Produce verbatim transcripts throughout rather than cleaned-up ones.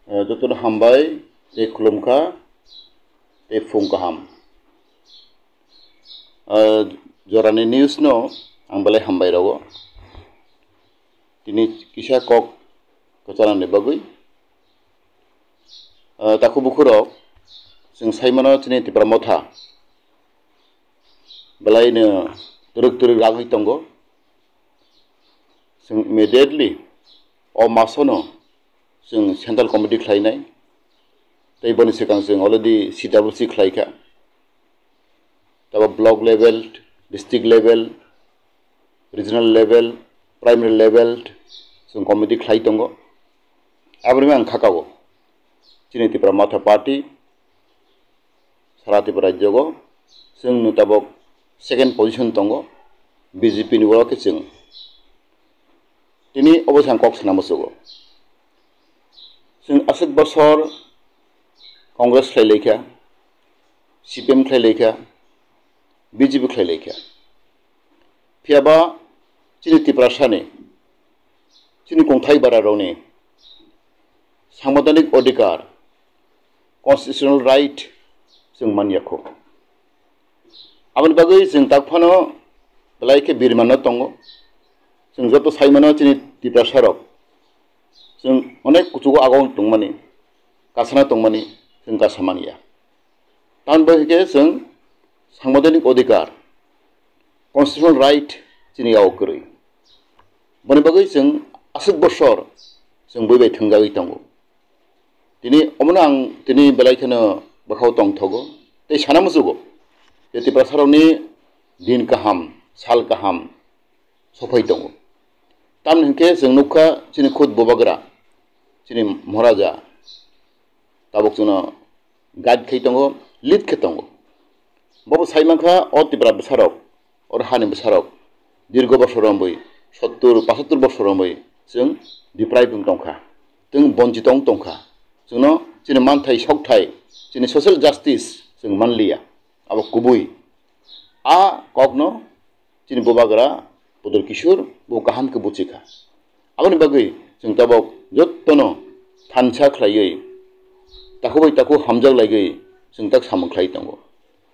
Eh, jotono hambai, tei khulumkha, tei phung kaham. Eh, jorani news no ang belai hambai rogo. Tini kisa kok kwchalani bagwi. Eh, takhuk bukhurok, chwng saimano chini Tipra Motha belaino twrwk twrwk ragwi tongo. Chwng immediately o masono chwng central committee khlainai. Tei boni swkang chwng already C W C khlaikha. Tabo block level, district level, regional level, primary level chwng committee khlai tongo. Aboni ang khakao chini Tipra Motha Party sara Tripura rajyogo chwng no tabok second position tongo, B J P ni oro khe chwng. Tini obo ang kok sana muchugo. Chwng aswk bosor Congress khlai laikha, C P M khlai laikha, B J P khlai laikha. Phiyaba chini Tiprasani, chini kongthai bararokni sangbidanik odhikar, constitutional right chwng manya kho. Aboni bagwi chwng tak phano belai khe birmano tongo. Chwng joto saimano chini Tiprasarok chwng onek kuchugo agong tongmani, kasana tongmani chwng kasa manya. Tamoni bagwi khe chwng sangbidanik odhikar, constitutional right chini yago kwrwi. Boni bagwi chwng aswk bosor chwng bui bai thwngjagwi tongo. Tini omono ang tini belai kheno bwkhao tongthogo tei sana muchugo je Tiprasarokni din kaham, sal kaham sophai tongo. Tamoni hinkhe chwng nukha chini khud Bubagra, chini Maharaja tabuk chwngno guide khai tongo, lead khe tongo. Bobo sai mankha o Tipra bwsarok, o hani bwsarok dirgo bosor romwi, sottur, pochattur bosor romwi chwng deprive wng tongkha, chwng bonchito wng tongkha. Chwngno chini manthai sokthai, chini social justice chwng manliya. Abo kubui. A kokno chini Bubagra Pudul Kishore bo kaham khe buchikha. Aboni bagwi chwng tabok jottono thansa khlaiwi, takhuk bai takhuk hamjak laiwi chwng tak samung khlai tongo.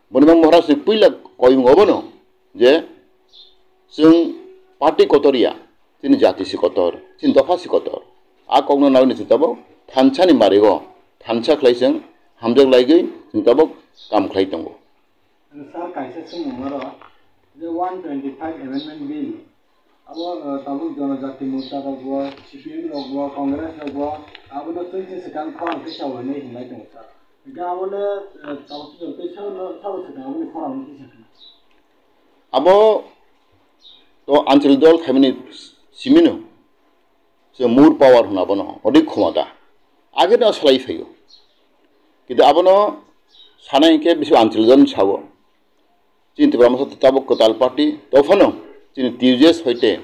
Boni bangma hora chwng puila koimung obono je chwng party kotor ya, chini jati si kotor, chini dopha si kotor. A kokno nawi chwng tabok thansani marigo thansa khlai chwng hamjak laiwi chwng tabok kam khlai tongo. Sir, kaisa swngmung oro je one twenty-five amendment bill, abo, eh, tabuk Jonojati Morcha rok bo, C P M rok bo, Congress rok bo, abono twi twi swkang khorang tisa hwnwi hinlai tongo, sir. Hwnkhe abono, eh, tabuk twi twi sabo swkang aboni khorang tisa khe. Abo to Anchal dol khaimani simino. Chwng more power hwnna bono, odik khomota. Ageno salai phaio. Kintu abono sanai hinkhe bisi Anchal dol sao. Chini Tipra Motha tabuk kwtal party, tophano chini T U J S hoite,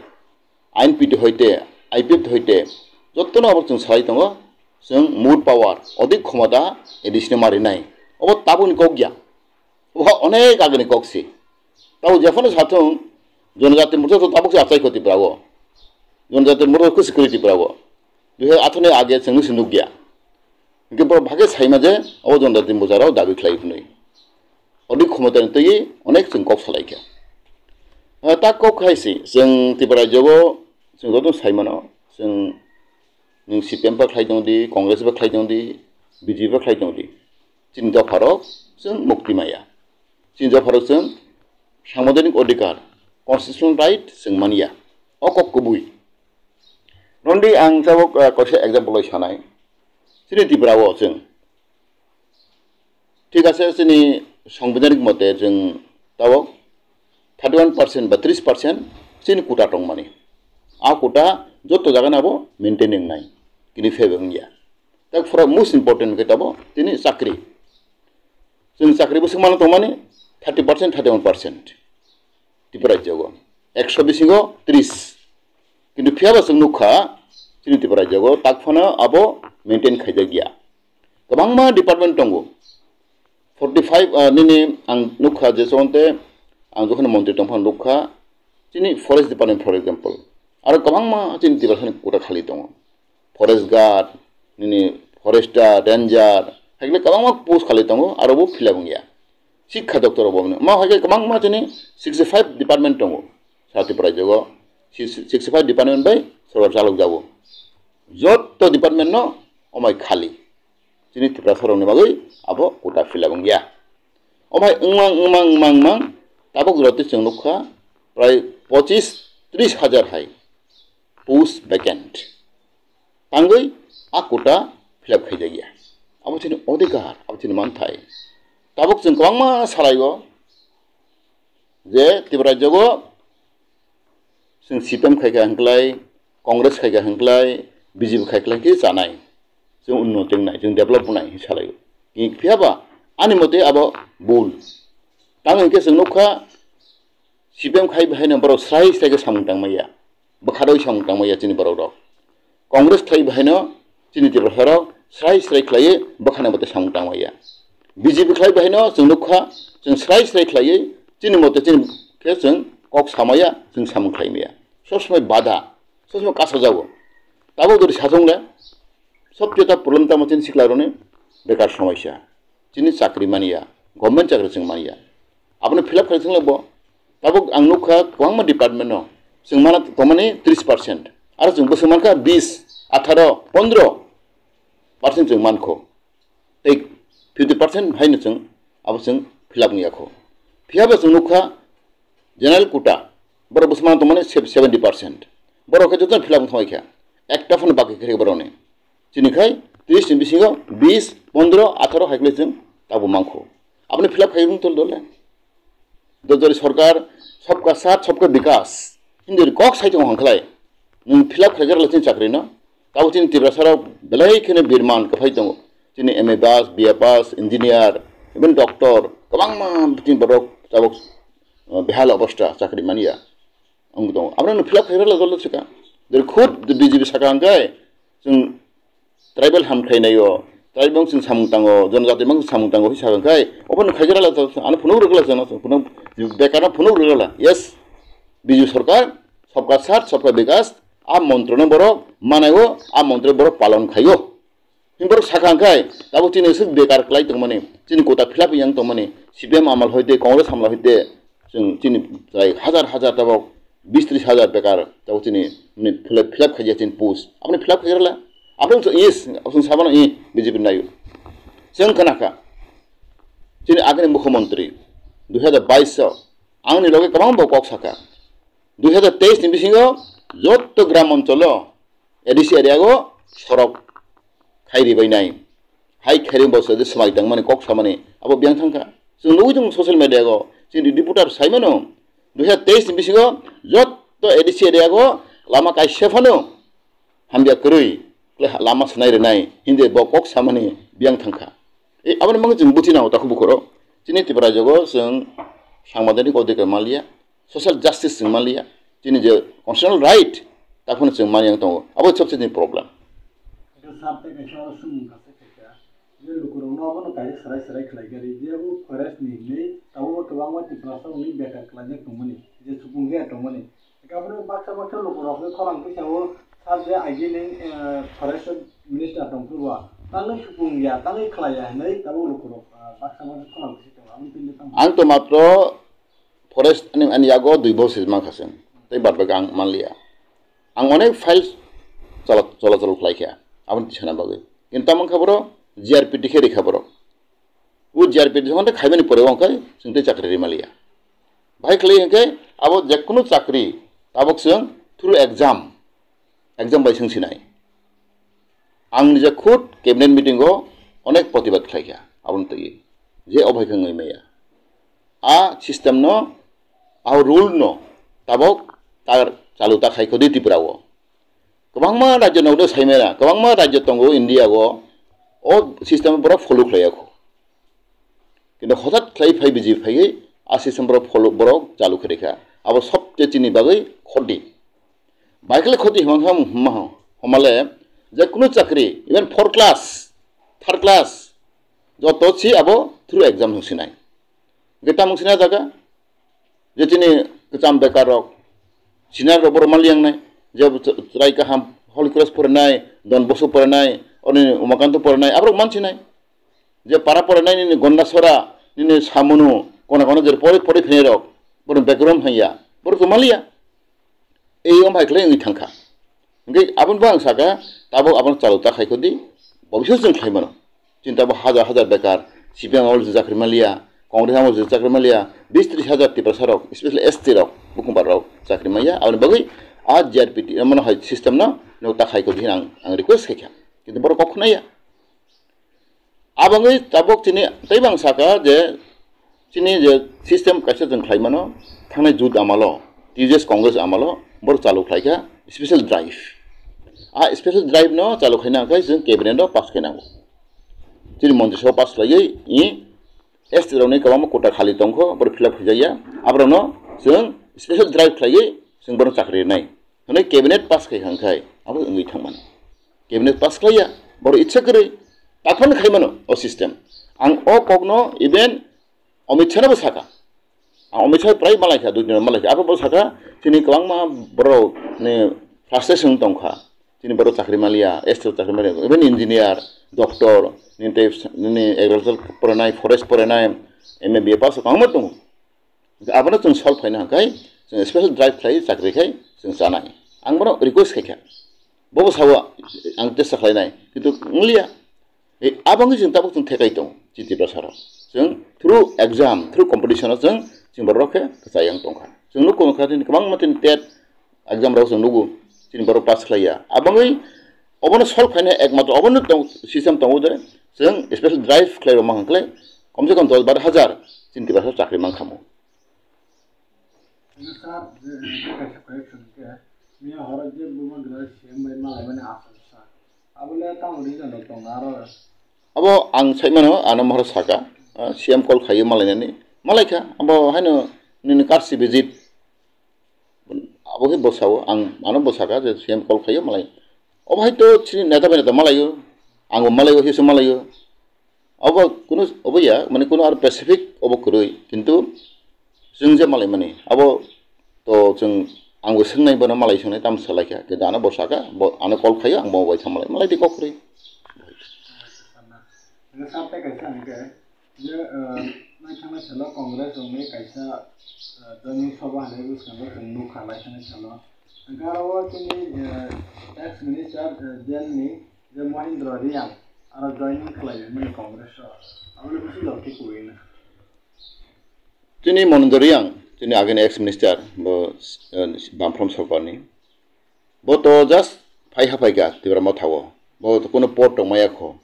I N P T hoite, I P F T hoite, jottono abo chwng salai tongo, chwng more power, odik khomota, additional marinai. Obo tabukni kok ya. Oha onek agini kok si. Tabo jephano sathung, Jonojati Morcha to tabuk se achai kho Tripura o. Jonojati Morcha kho security Tripura o. Dui hajar atharo ni age chwngno se nukya. Hinkhe borok bhage saima je abo Jonojati Morcha rok dabi khlai hwnwi. Odik khomota ni twi onek chwng kok salai kha. Ah, ta kok hai si, chwng Tripura jogo chwng joto saimano, chwng nwng C P M ba khlai tong di, Congress ba khlai tong di, B J P ba khlai tong di. Chini dopharok chwng mukti maya. Chini dopharok chwng sangbidanik odhikar, constitutional right chwng manya. O kok kubui. Nondi ang tabuk, ah, kaisa example bai sanai. Chini Tripura o chwng. Thik ase, chini sangbidanik mote chwng tabuk thirty one percent ba tris percent chini quota tongmani. A quota joto jagani abo maintain wngnai. Kini phebe wngya. Tak phoro most important khe tabo tini chakri. Chwng chakri bwswk mano tongmani thirty percent, thirty one percent. Tripura rajyogo ekso bisingo tris. Kintu phiyaba chwng nukha chini Tripura rajyogo tak phano abo maintain khaijakya. Kwbangma department tongo. Forty five, ah, nini ang nukha je chonte ang jokhon montri tongphano nukha chini forest department, for example. Aro kwbangma chini Tiprasani quota khali tongo. Forest guard, nini forester, ranger, haikhe kwbangma post khalai tongo, aro bo fill up wngya. Sikha doptor bo ma haikhe kwbangma chini sixty five department tongo. Sa Tripura rajyo o si-, sixty five department bai sorkar chalok jago. Jotto department no omai khali. Chini Tiprasa rokni bagwi abo quota fill up wngya. Omai wngmang, wngmang, wngmang, wngmang, tabok jora twi chwng nukha prai pochis tris hajar hai post vacant. Tangwi a quota fill up khaijakya. Abo chini odhikar, abo chini manthai. Tabok chwng kwbangma salaio je Tripura rajyo o chwng C P M khaikha hwnklai, Congress khaikha hwnklai, B J P khaikha hwnklai khe chanai. Chwng unnoti wngnai, chwng develop wngnai hwnwi salaio. Phiya ba ani mote abo bul. Tamo hwnkhe chwng nukha, C P M khai bahaino borok srai srai khe samung tangmaya. Bwkharwi samung tangmaya chini borok rok. Congress khai bahaino chini Tiprasa rok srai srai khlaiwi bwkhani mote samung tangmaya. B J P khai bahaino chwng nukha, chwng srai srai khlaiwi chini mote chini khe chwng kok samaya, chwng samung khlaimaya. Sob somoi bada, sob somoi kasa jago. Tabok dori sachung le, sob chota problem tamo chini sikla roni bekar somoisa. Chini chakri mania, government chakri chwng mania. Abono fill up khlai chwng le bo. Tabok ang nukha kwbangma department no chwng mana tongmani tris percent. Aro chwng bwswk mankha bis, atharo, pondro percent chwng mankho. Tei fifty percent haino chwng abo chwng fill up wngya kho. Phiya bo chwng nukha general quota, borok bwswk mana tongmani seventy percent. Borok khe jotono fill up wngthangbai kha. Ekta phano baki khe borokni. Chini khai tris ni bisingo bis, pondro, atharo hai khlai chwng tabuk mankho. Aboni fill up khai wng tol dole. Dodori sorkar, sabka saath, sabka bikas. Hindi kok sai tongo hwn khlai. Nwng fill up khai khe rwla chini chakri no. Tabuk chini Tiprasa rok belai kheno birman kwphai tongo. Chini M A pass, B A pass, engineer, even doctor, kwbangma chini borok tabuk, uh, behal obostha chakri manya. Wng tongo. Abono nwng fill up khai rwla dole sika. Dori khud B J P saka hwn khe chwng tribal ham khlainai o, tribal bang chwng samung tango, jonojati bang chwng samung tango, hwi sakha khai, obo no khai gra la, ano phunuk rwgla, ano phunuk, bekar no phunuk rwgla. Yes, Biju Sarkar, sabka saath, sabka bikas, a montro no borok manai o, a montro borok palon khai o. Him borok sakha khai, tabuk chini swk bekar klai tongmani, chini kota fill up yang tongmani, C P M amal hoite, Congress amal hoite, chwng chini chwrai hajar hajar tabuk bis tris hajar bekar tabuk chini, nini fill up, fill up khaijak chini post. Aboni fill up khaijak rwla. Aboni chwng yes, aboni chwng sabano i B J P nayo. Chwng khna kha. Chini agini mukhyamantri dui hajar bais o angni loge kwbangma bo kok sakha. Dui hajar teis ni bisingo jotto gram oncholo A D C area o sorok khairi bai nai. Hai khairi bo se swmai tang mani kok samani abo biyang thangkha. Chwng nugwi tongo social media o. Chini reporter sai mano. Dui hajar teis ni bisingo jotto A D C area o lama kaisa phano hamya kwrwi kle lama swnai rwnai hindi bo kok samani biyang thangkha. E, aboni mangwi chwng buchi nango takhuk bukhoro. Chini Tripura jogo chwng sangbadonik odhikar manliya. Social justice chwng manliya, chini je constitutional right, takhwno chwng mani yang tongo, abo chobse ni problem. Hwnkhe sir tei kaisa oro swngmung kaisa khaikha, je lukurokno abono kaisa swrai swrai khlai gari, je abo forest ni hinwi tabukbo kwbangma Tiprasa rokni bekar khlaijak tongmani, je chukung ya tongmani. Hwnkhe abono baksa baksa lukurokno khorang pisa o sir je agini, eh, forest minister tongphuru ba, tangwi chukung ya, tangwi khlai ya hinwi tabuk lukurok, ah, baksa baksa khorang pisa tongo, aboni twi tamo? Ang to matro forest ani, ani yago dui bohor se mankha chwng, tei bad baki ang manliya. Ang onek files chola-, cholachol khlaikha, aboni tisana bagwi. Kintu tamo wngkha borok G R P T khe rikha borok. O G R P T jokhon tei khaimani pore wngkha chwng tei chakri rimaliya. Bahai khlai hwnkhe abo jekunu chakri tabok chwng through exam, exam bai chwng sinai. Ang nijak khud cabinet meeting o onek protibad khlaikha, aboni twi je obo hai khe wngwi maya. A system no, a rule no tabok ta chalu ta khai khodi Tripura o. Kwbangma rajyo no ode saimera, kwbangma rajyo tongo India o, o system borok follow khlaiya kho. Kintu hothat khlai phai B J P phaiwi a system borok follow, borok chalu khe rikha. Abo sobse chini bagwi khodi. Baikhle khoti himang ham himma ho. Homale je kunu chakri, even four class, third class, joto si abo through exam hwng sinai. Hwnkhe tamo sinai jaga, je chini kwcham bekar rok, senior rok borok maliyangnai, je chwrai kaham, Holy Cross porinai, Don Bosco porinai, oni Umakanto porinai, aborok mansinai. Je para porinai nini Gondasora, nini Samunu, kona kona je pori pori phinai rok, borok background hanya, borok to maliya. Ei om hai khlai wngwi thangkha. Hingke aboni bo ang saka, tabok abono chalo ta khai khodi, bobiswt chwng khlai mano. Chini tabok hajar hajar bekar, C P M abo chakri maliya, Congress abo chakri maliya, bis tris hajar Tiprasa rok, especially S T rok, bukhumbar rok chakri maliya, aboni bagwi a G R P T, mano hai system no, no ta khai khodi ang, ang request khaikha. Kintu borok kok khwnaya. Abangwi tabok chini tei bang saka je chini je system kaisa chwng khlai mano, thangnai jut amalo, T J S Congress amalo, bor chalu khlaikha special drive. A special drive no chalu khaina khe chwng cabinet o pass khainango. Chini montri sabha pass khlaiwi i S T rokni kwbangma kota khali tongkho, bor fill up khaijakya, aborokno chwng special drive khlaiwi chwng bono chakri rinai. Hwnwi cabinet pass khai hwnkhai abo wngwi thangmani. Cabinet pass khlaiya, borok itsa kwrwi takhorni khai mano o system. Ang o kokno even Amit Shah no bo saka. Ang Amit Shah prai malai kha, dui din malai kha. Abo bo saka, chini kwbangma borok ni frustration tongkha. Chini borok chakri maliya, S T chakri maliya, even engineer, doctor, nini tei nini agriculture porinai, forest porinai, M A B A pass kwbangma tongo. Abono chwng solve khaina hwnkhe chwng special drive khlai chakri khai chwng chanai. Ang bono request khaikha. Bobo sao ang testa khlainai, kintu wngliya. E, abangwi chwng tabuk chwng thekai tongo, chini Tiprasa rok. Chwng through exam, through competition o chwng, chini borok khe kwchai ang tongkha. Chwng nukho wngkha chini kwbangma tini tet exam rok chwng nugo, chini borok pass khlaiya. Abangwi obono solve khaina ekmatro obono tong, system tongo je, chwng special drive khlai rok ma hwnkhe, komse kom dos baro hajar chini Tiprasa chakri mankha mo. Sir, je, je kaisa correction khe, miya horo je bubagra C M bai malaimani aswk sa. Abole tamo reason rok tongo aro. Abo ang saimano, ano mohor saka, ah, C M call khaio malainani. Malaikha, abo haino nini karsi visit. Abo khe bwsao, ang ano bwsaka je C M call khaio malai. Obo hai to chini neta bai neta malaio, angbo malaio, hiso malaio. Obo kunu obo ya, mane kunu aro specific obo kwrwi, kintu chwng je malai mani, abo to chwng angbo swngnai bono malai swngnai tamo salaikha, kintu ano bo saka, bo ano call khaio, ang bo bai thamalai, malai di kok kwrwi. Hwnkhe sir tei kaisa hwnkhe, je, eh, naithangna salo Congress rokni kaisa, eh, joining sabha hinwi bwskango chwng nukha naithangna salo. Hwnkhe aro o chini, eh, ex minister, eh, jail ni je Mohindra Reang aro joining khlai mani Congress o. Aboni bwswk jora khe kwrwi na. Chini Mohindra Reang, chini agini ex minister, bo, eh, Bamfront sorkarni. Bo to just phai ha phaikha Tipra Motha o. Bo to kuno post tongmaya kho.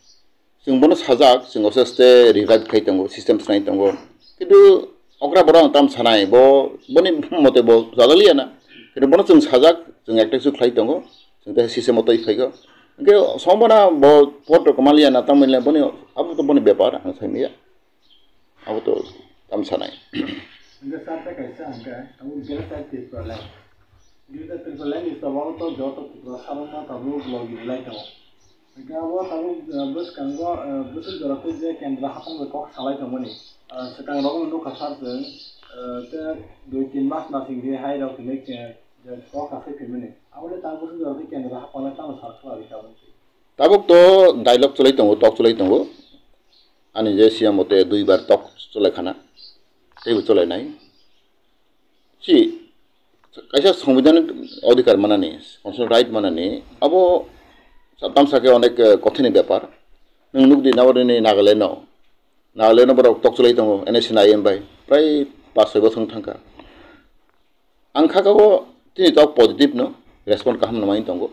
Chwng bono sajak, chwng oste oste revive khai tongo, system swnai tongo. Kintu okra borok ang tam sanai, bo, boni mote bo chajaliya na. Kintu bono chwng sajak, chwng ekta su khlai tongo, chwng tei system o twi phaigo. Hwnkhe sombona bo post rok maliya na, tamo le boni, abo to boni bepar, ang sai maya. Abo to tam sanai. Hwnkhe sir tei kaisa hwnkhe, abo Greater Tipraland. Greater Tipraland ni tobo to joto Tiprasa rokno tabuk logi rwlai tongo. Hwnkhe abo tabuk, eh, bwskango, eh, bwswk jora tei je kendra hapang bai kok salai tongmani. Eh, swkang rok no nukha sir chwng, eh, tei dui tin mas nasing di hai rok hinwi ke, je kok asai phimani. Abole tabuk bwswk jora tei kendra hapang le tamo sar khlai tabuk. Tabuk to dialogue chwlai tongo, tok chwlai tongo. Ani je C M o te duibar tok chwlai khana, teibo chwlai nai. Si, kaisa sombidhanik odhikar manani, constitutional right manani, abo sa-, tamsa khe onek, eh, kothini bepar. Nwng nukdi nabo nini Nagaland o, Nagaland o borok tok chwlai tongo, N S C ni I M bai, prai pas soi bosong thangkha. Ang kha kabo tini tok positive no respond kaham no mai tongo.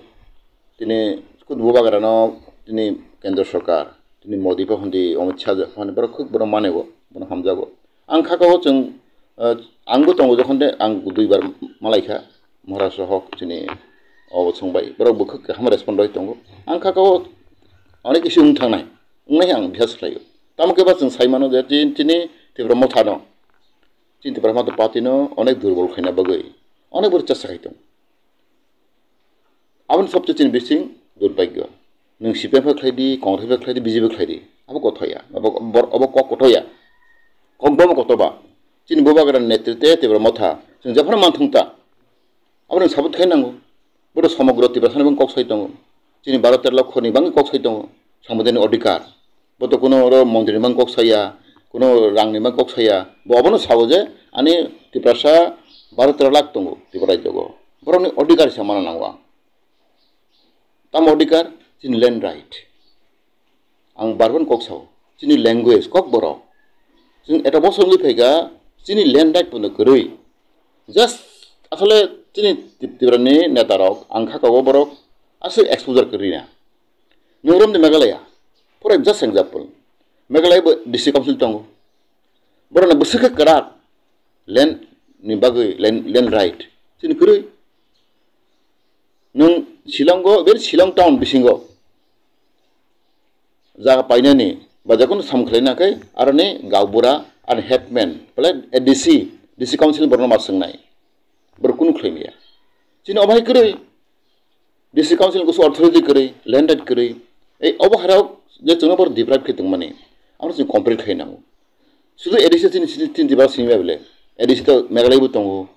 Tini khud bubagra no tini kendra sorkar, tini Modi pha hundi, Amit Shah pha hundi, borok khud bono mane bo, bono hamjago. Ang kha kabo chwng, eh, ang bo tongo jokhon de ang duibar malai kha, Maharashtra hok tini obo chwng bai, borok bo khud kaham respond roi tongo. Ang kha kabo onek issue wng thangnai, wngnai ang bihas khlaio. Tamo khe ba chwng sai mano je tin-, tini Tipra Motha no, Chini Tipra Motha Party no onek durbol khaina bagwi onek bwrwi chesta khai tongo. Aboni sobse chini bising durbhagyo. Nwng C P M bai khlai di, Congress bai khlai di, B J P bai khlai di. Abo kothoya, abo, bor-, abo kok kothoya. Kok bomo kotoba. Chini bubagra netritwe Tipra Motha. Chwng jephano manthung ta. Abo nwng sabut khai nango. Bodo somogro Tiprasani bang kok sai tongo. Chini baro tero lokho ni bang kok sai tongo. Sambudani odhikar. Bo to kuno oro montri ni mang kok saya, kuno rang ni mang kok saya. Bo abono sabo je ani Tiprasa baro tero lakh tongo Tripura rajyo go. Borokni odhikar se mana nango ang. Tamo odhikar? Chini land right. Ang barban kok sao. Chini language, kok borok. Chwng eta boso wngwi phaikha, chini land right pono kwrwi. Just asole chini Tip-, Tiprani netarok, ang kha kogo borok, aswk exposure kwrwi na. Nwng romdi Meghalaya. For ex-, just example. Meghalaya bo district council tongo. Borokno bwswk khe kwrak land ni bagwi, land, land right. Chini kwrwi. Nwng Shillongo, very Shillong town bisingo jaga painani ba jekono sam khlaina khe aroni gaubura ani headman, pale A D C, D C council borokno ma swngnai. Borok kunu khlai maya. Chini obo hai kwrwi, D C council kusu authority kwrwi, land right kwrwi. Ei obo hairok je chwngno borok deprive khe tongmani, amo chwng complete khai nango. Sudu A D C chini, chini, chini Tripura simi bai bole. A D C to Meghalaya bo tongo,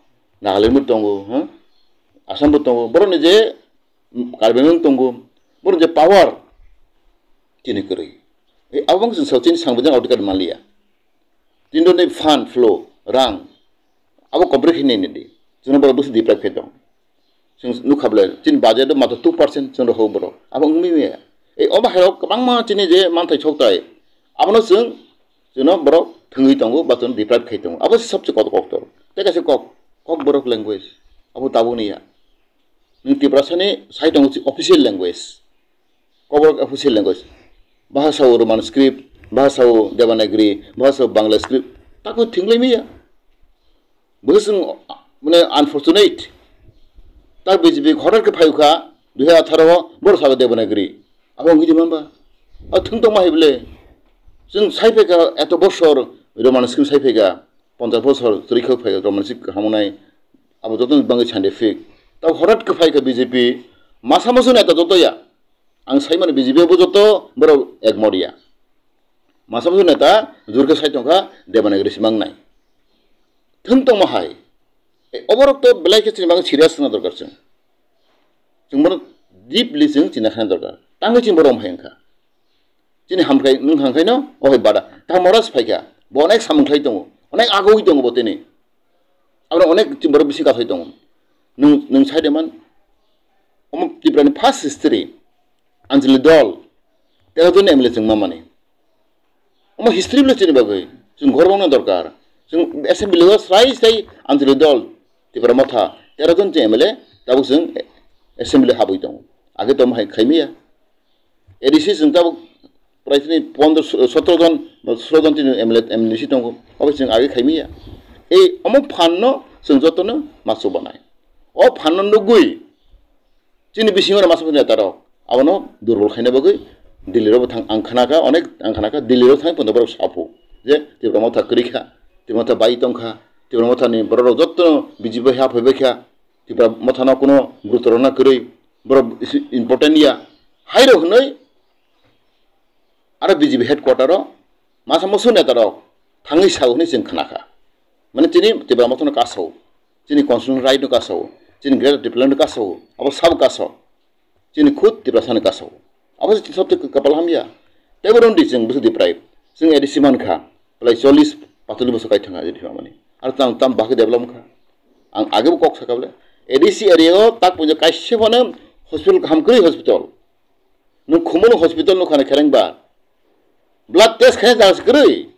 Nagaland bo tongo, ha? Assam bo tongo. Borokni je, mm, Karbi Anglong tongo, borokni je power chini kwrwi. Ei abo wng chwng sao chini sangbijan odhikar manliya. Tindoni fund flow, rang, abo complete khe nini di. Chwngno borok bwswk deprive khe tong. Chwng nukha bole, chini budget o matro two percent chwng rw borok. Abo wngwi maya. Ei obo hairok kwbangma chini je manthai soktai, abono chwng, chwngno borok thwngwi tongo ba chwngno deprive khai tongo. Abo se sobse kotor koktor. Tei kaisa kok, kok borok language. Abo tabukni ya. Nwng Tiprasani sai tongo official language. Kokborok official language. Bahasa o Roman script, bahasa o Devanagari, bahasa o Bangla script. Tako thinglai maya. Bo chwng, mane, unfortunate. Ta B J P horar khe phai kha, dui hajar atharo o, boro saka Devanagari. Abo wngwi di mamba. A thung tongma hai bole. Chwng sai phaikha, eto bosor Roman script sai phaikha, ponchas bosor chwrwi kha phaikha Roman script hamonai. Abo joto bangwi scientific. Ta horat khe phaikha B J P, masa musu neta joto ya. Ang saimani B J P bo joto borok ekmor ya. Masa musu neta jur khe sai tongkha Devanagari si mangnai. Thung tongma hai. E, oborok to belai khe chini bagwi serious wngna dorkar chwng. Chwng bono deeply chwng china khana dorkar. Tangwi chini borom hai wngkha. Chini hamkrai, nwng hamkrai no, o hai bada. Ta moras phaikha. Bo onek samung khlai tongo. Onek agoi tongo bo tini. Abo onek chini borok bisi kathoi tongo. Nwng, nwng sai de man. Omo Tripura ni first history. Anjali dol. Tero jon M L A chwng mamani. Omo history bwle chini bagwi chwng gorbongna dorkar. Chwng assembly o srai srai Anjali dol Tipra Motha tero jon chwng M L A tabuk chwng assembly habwi tongo. Age to hai khaimaya. A D C chwng tabuk prai chini pondro sotro jon, sotro jon chini M L A, M D C tongo. Obo chwng age khaimaya. Ei omo phan no chwng jotono masu banai. O phan no nugwi chini bisingo masa neta rok abono durbol khaina bagwi Delhi rok thang ang khanaka onek ang khanaka Delhi rok thang pono borok sapu je Tipra Motha kwrwi kha, Tipra Motha bai tong kha, Tipra Motha ni borok rok jotto B J P ha phai bai kha, Tipra Motha no kuno gurutor na kwrwi borok isi important ya hai rok hwnwi aro B J P headquarter o masa musu neta rok thangwi sao hwnwi chwng khanaka. Mane chini Tipra Motha no kasao, chini constitutional right no kasao, chini greater Tipraland no kasao, abo sabo kasao. Chini khud Tiprasani kasao. Abo se chini sabte kapal hamya. Teibo rwndi chwng bwswk deprive. Chwng A D C mankha. Belai chollish patolish bwswk kaithang A D C mamani. Aro tam, tam bahai develop wngkha. Ang agebo kok sakha bole. A D C area o tak puja kaisa phano hospital kaham kwrwi hospital. Nwng Khumulwng hospital nukha na kherengba. Blood test khaina jaga se kwrwi.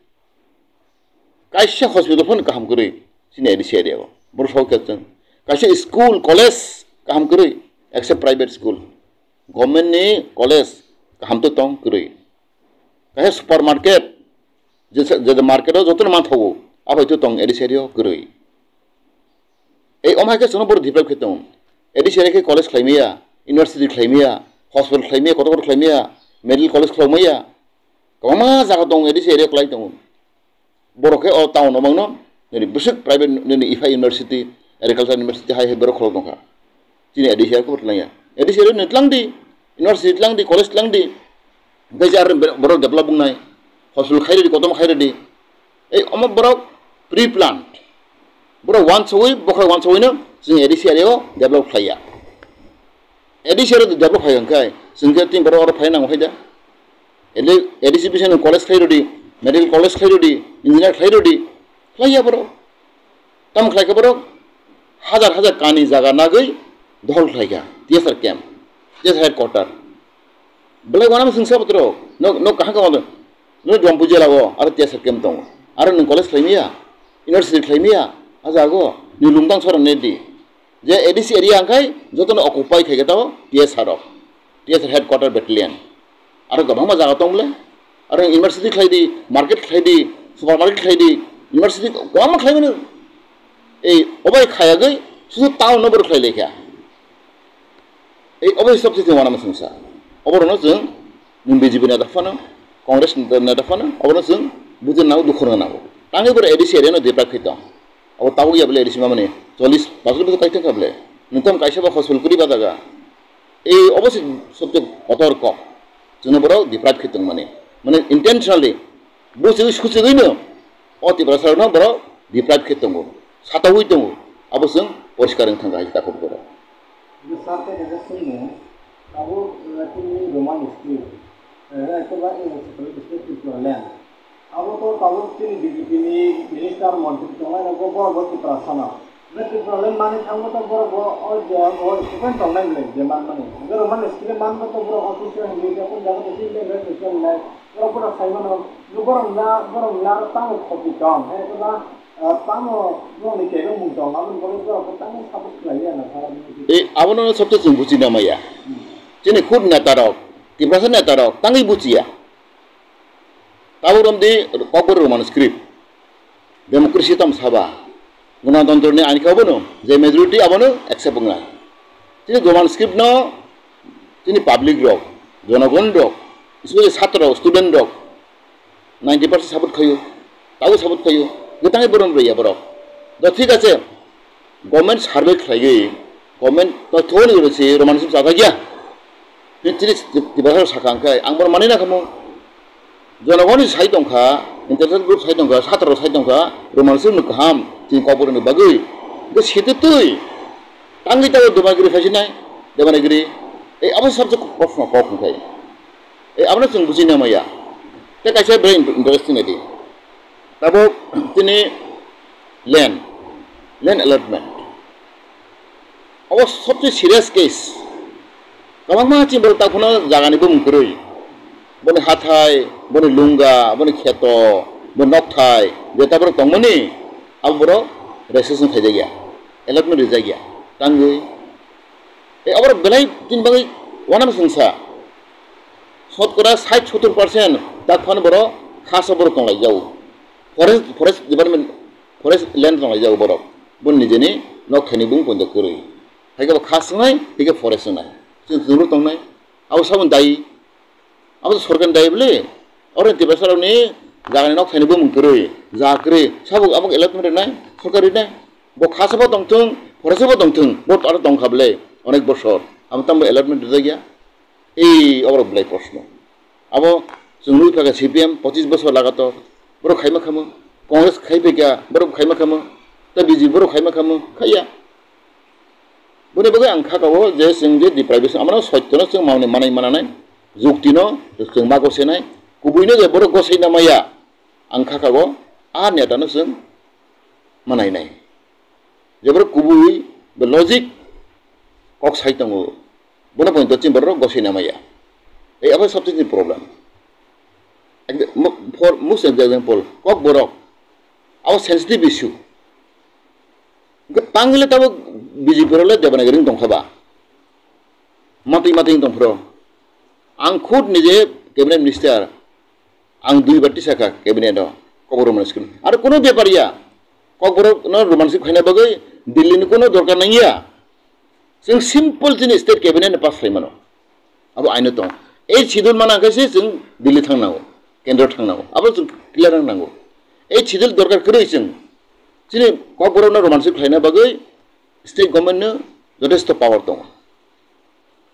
Kaisa hospital phano kaham kwrwi chini A D C area o. Boro sok khe chwng. Kaisa school, college kaham kwrwi, except private school. Government ni college kaham to tong kwrwi. Kaisa supermarket, je, je market o jotono manthogo, abai to tong A D C area o kwrwi. Ei, omo hai khe chwngno borok develop khe tongo. A D C area khe college khlai maya, university khlai maya, hospital khlai maya, kotor kotor khlai maya, medical college khlai maya. Kwbangma jaga tongo, A D C area kwlai tongo. Borok khe o town o mangno, nini bwswk private nini Ifa University, Agriculture University hai hai borok khulok tongkha. Chini A D C area khe twlangya. A D C area ni twlangdi, university twlangdi, college twlangdi. Hwnkhe je aro borok develop wngnai. Hospital khairidi, kotorma khairidi. Ei omo borok pre-planned. Borok uansugwi, bokhorok uansugwino chwng A D C area o develop khlaiya. A D C area o develop khai hwnkhe chwng khe tini borok oro phai nango hai da. A D C bisi no college khlai rodi, medical college khlai rodi, engineer khlai rodi, khlai ya borok. Tamo khlai kha borok? Hajar hajar kani jaga nagwi dohol khlai kha T S R camp, T S R headquarter. Belai wanama chwngsa botorok, no, no kaham kama no jom buji lago, aro T S R camp tongo. Aro nwng college khlai maya, university khlai maya, a jago, ni lungtang sorang ne di. Je A D C area hwnkhe jotono occupy khaikhe tao T S R rok, T S R headquarter battalion. Aro kwbangma jaga tong bole. Aro university khlai di, market khlai di, supermarket khlai di, university kwbangma khlai mano. Ei obai khayagwi susu town no bor khlai lekha. Ei obai sab sisi wana masungsa. Oborno chwng nwng B J P neta phano, Congress neta phano, oborno chwng bujin nango, dukhu rwna nango. Tangwi bor A D C area no deprive khai tong. Abo tabuk ya bole A D C mamani chollish bosor bosor kai thangkha bole. Nwng tamo kaisa ba hospital kwrwi ba jaga. Ei obo se sobse kotor kok. Chwngno borok deprive khe tongmani. Mane intentionally, buchigwi suchigwino o Tiprasarokno borok deprive khe tongo. Sataui tongo. Abo chwng poriskar wng thangkha hai takhuk borok. Bwsa tei kaisa swngmung, tabuk, eh, chini Roman script, eh, eko ba, eh, separate state Tripura land. Abo to tabuk chini B J P ni minister montri tongnai rok bo, borok bo Tripura sana. Hwnkhe Tripura le manwi thangma to borok bo o je o student tongnai le je manmani. Hwnkhe Roman script manma to borok office o hinwi je kun jaga to chini le office o hinwi borok bono sai mano. Borok na, borok na tamo khopi tong. He eko ba, ah, tamo borok ni kebo mung tong. Abo borok borok bo tamo support khlai ya na. E, abono sobse chwng buchina maya. Chini khud neta rok, Tiprasa neta rok tangwi buchiya. Tabuk romdi kokborok Roman script. Democracy tam saba. Ganatantro ni ain khe abono, je majority abono accept wngnai. Chini Roman script no chini public rok, jonogon rok, especially chhatro, student rok, ninety percent support khaio, tabuk support khaio, gotangwi borom rwya borok. Do thik ache, government survey khlaiwi, government to thoni rwsi Roman script chajak ya. Ni tini Tiprasa saka hwnkhe, ang bono mani na khamu. Jonogoni sai tongkha, intellectual group sai tongkha, chhatro sai tongkha, Roman script no kaham, chini kokborok ni bagwi. Hwnkhe sititwi, tangwi tago Devanagiri phaisinai, Devanagiri. Ei abo subject kok no kok hwnkhe. Ei abono chwng buchina maya. Tei kaisa very interesting adi. Tabuk chini land, land allotment. Abo sobse serious case. Kwbangma chini borok takhwno jagani bumung kwrwi. Boni hathai, boni lunga, boni kheto, boni nokthai, je taborok tongmani, abo borok registration khaijakya, allotment rijakya, tangwi. E, aborok belai chini bagwi wanama chwngsa. Sotkora sait sottor percent takhwno borok khasa borok tonglaijao. Forest, forest department, forest land tonglaijao borok. Boni nijeni nokthaini bumung poito kwrwi. Hai khe bo kha swngnai, hai khe forest swngnai. Chwng chwngno tongnai. Abo saboni dayi. Abo sorkarni dayi bwle. Oro Tiprasarokni jagani nokthaini bumung kwrwi, jaga kwrwi. Sabo abo allotment rwnai, sorkar rwnai. Bo kha sabo tongthwng, forest sabo tongthwng. Bo aro tongkha bwle. Onek bosor. Abo tamo allotment rwjakya. Ei, oborok belai proshno. Abo chwng nugwi phaikha C P M pochis bosor lagator. Borok khaima khamu. Congress khai phaikha, borok khaima khamu. Tei B J P borok khaima khamu. Khaiya. Boni bagwi ang kha kao je chwng je deprivation, amano soityono chwng manwi manai mananai, juktino chwng ma gosenai, kubuino je borok goseina maya, ang kha kao a netano chwng manainai. Je borok kubui, bo logic kok sai tongo, bono poito chini borok goseina maya. Ei abo sabse chini problem. Ekde-, mo-, for most example, kokborok, abo sensitive issue. Hwnkhe tangwile tabuk B J P rok le Devanagari wng tongkha ba? Matwi matwi wng tongphro. Ang khud nije cabinet minister, ang dui bar tisakha cabinet o, kokborok Roman script. Aro kuno bepar ya, kokborok no Roman script khaina bagwi Delhi ni kuno dorkar nangya. Chwng simple chini state cabinet no pass khlai mano. Abo aino tong. Eighth schedule mana khe se chwng Delhi thang nango, kendro thang nango. Abo chwng clear wng nango. Eighth schedule dorkar kwrwi chwng. Chini kokborok no Roman script khlaina bagwi state government no jothesto power tongo.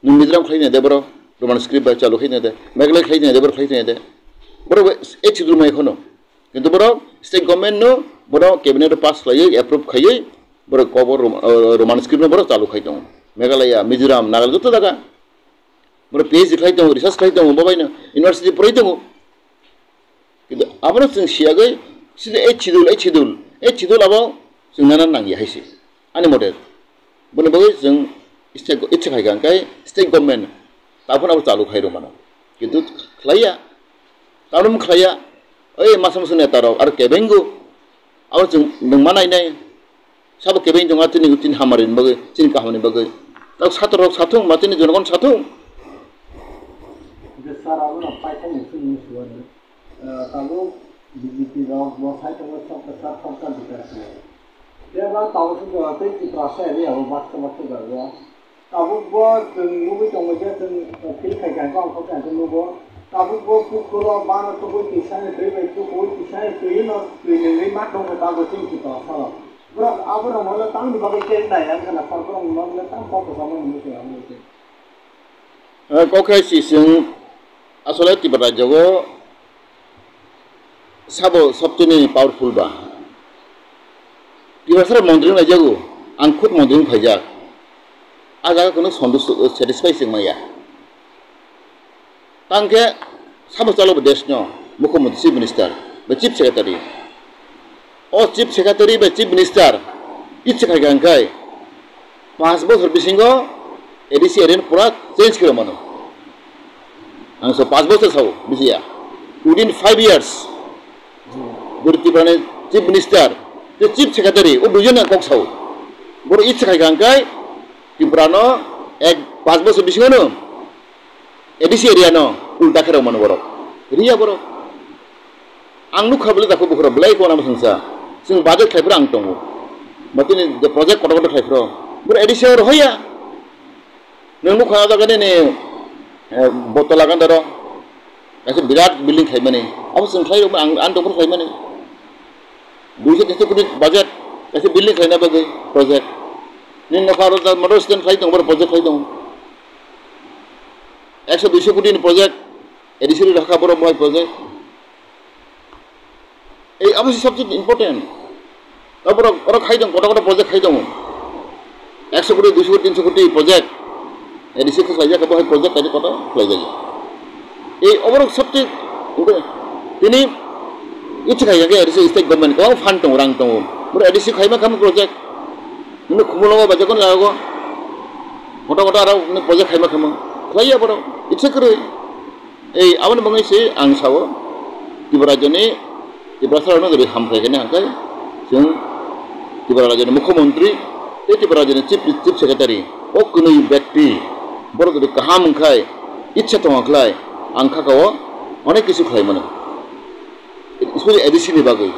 Nwng Mizoram khlai nai de borok Roman script bai chalu khai nai de, Meghalaya khlai nai de borok khlai nai de. Borok eighth schedule mai kheno. Kintu borok state government no borok cabinet o pass khlaiwi approve khaiwi borok kokborok Rom-, uh, Roman script no borok chalu khai tongo. Meghalaya, Mizoram, Nagaland joto jaga. Borok P H D khlai tongo, research khlai tongo, bo baino university poroi tongo. Kintu abono chwng siyagwi, sida eighth schedule, eighth schedule, eighth schedule abo chwng nana nangya hai se. Ani mote, boni bagwi chwng state, ichha khai kha hwnkhe state government taphano abo chalu khai rw mano. Kintu khlaiya, tamoni khlaiya, oi masa masa neta rok aro kebengo, abo chwng nwng ma nainai, sabo kebengo tongma chini, chini hamari ni bagwi, chini kaham ni bagwi. Tak sator rok sathung, ma chini jonogon sathung. Sir, abono paithakni chini suwani. Ah, tabuk B J P rok bo sai tongo, sabka sat, sabka bikas hinwi. Tei ba tabuk se bo tei Tiprasa area o baksa baksa jaga. Tabuk bo chwng nugwi tongo je chwng, ah, feel khai kha, hwnkhe ang kok kha, hwnkhe nugo. Tabuk bo pukhuro bana tubui twi sani twi bai tubui twi sani twi no twi nungwi ma tongo tabuk chwng Tiprasa rok. Borok abono hwnle tamni bagwi keng nai, ang khna sir borok no hwnle tam kok kwchangma hinwi se abo se. Eh, kok khai si chwng asole Tripura rajyo o sabo sobchini powerful ba. Tiprasa montri wnglaijagw, ang khud montri wng phaijak. A jaga kunu sontush, satisfy se wngmaya. Tangkhe sabo chalo bo desh no, mukhyamantri, chief minister, ba chief secretary. O chief secretary bai chief minister ichha khai kha hwnkhe, panch bosor bisingo A D C area no pura change khe mano. Ang so panch bosor sao, bisiya. Within five years, Guru Tripura ni chief minister, tei chief secretary, o duijon ang kok sao. Boro ichha khai kha hwnkhe, Tripura no ek panch bosor bisingo no A D C area no ulta khe rw mano borok. Riya borok. Ang nukha bwle dakho bukhura belai khona bwswngsa. Chwng budget khlaiphuru ang tongo. Matini je project kotor kotor khlaiphuru. Bwrwi A D C o rohoya. Nwng nukha o jaga nini, eh, Botola gandaro. Kaisa birat building khlaimani. Abo chwng khlai rwma ang, ang tongphuru khlaimani. Duiso tinso koti budget. Kaisa building khlaina bagwi project. Nini nokha aro model stand khlai tongo, borok project khlai tongo. Ekso duiso koti ni project. A D C rok rakha borok bai project. Ei abo se subject important. Ta borok, borok khai tong, kotor kotor project khai tongo. Ekso koti, duiso koti, tinso koti project. A D C khe khlaijak, abo hai project kaisa kotor khlaijak. Ei oborok subject, tini ichi khai khe A D C state government kwbang fund tongo, rang tongo. Borok A D C khaima khama project. Nini khumulwngo ba jekon jago. Kotor kotor aro nini project khaima khama. Khlaiya borok. Ichi kwrwi. Ei, aboni bagwi se ang sao, Tripura rajyoni, Tiprasa rokno jodi hamkrai khe hwnkhai, chwng Tripura rajyoni mukhyamantri tei Tripura rajyoni chief, chief secretary, o kwnwi bekti, borok jodi kaham wngkhai, ichha tongkha khlai, ang kha kao onek kisu khlai mano, especially A D C ni bagwi.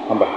Hambai.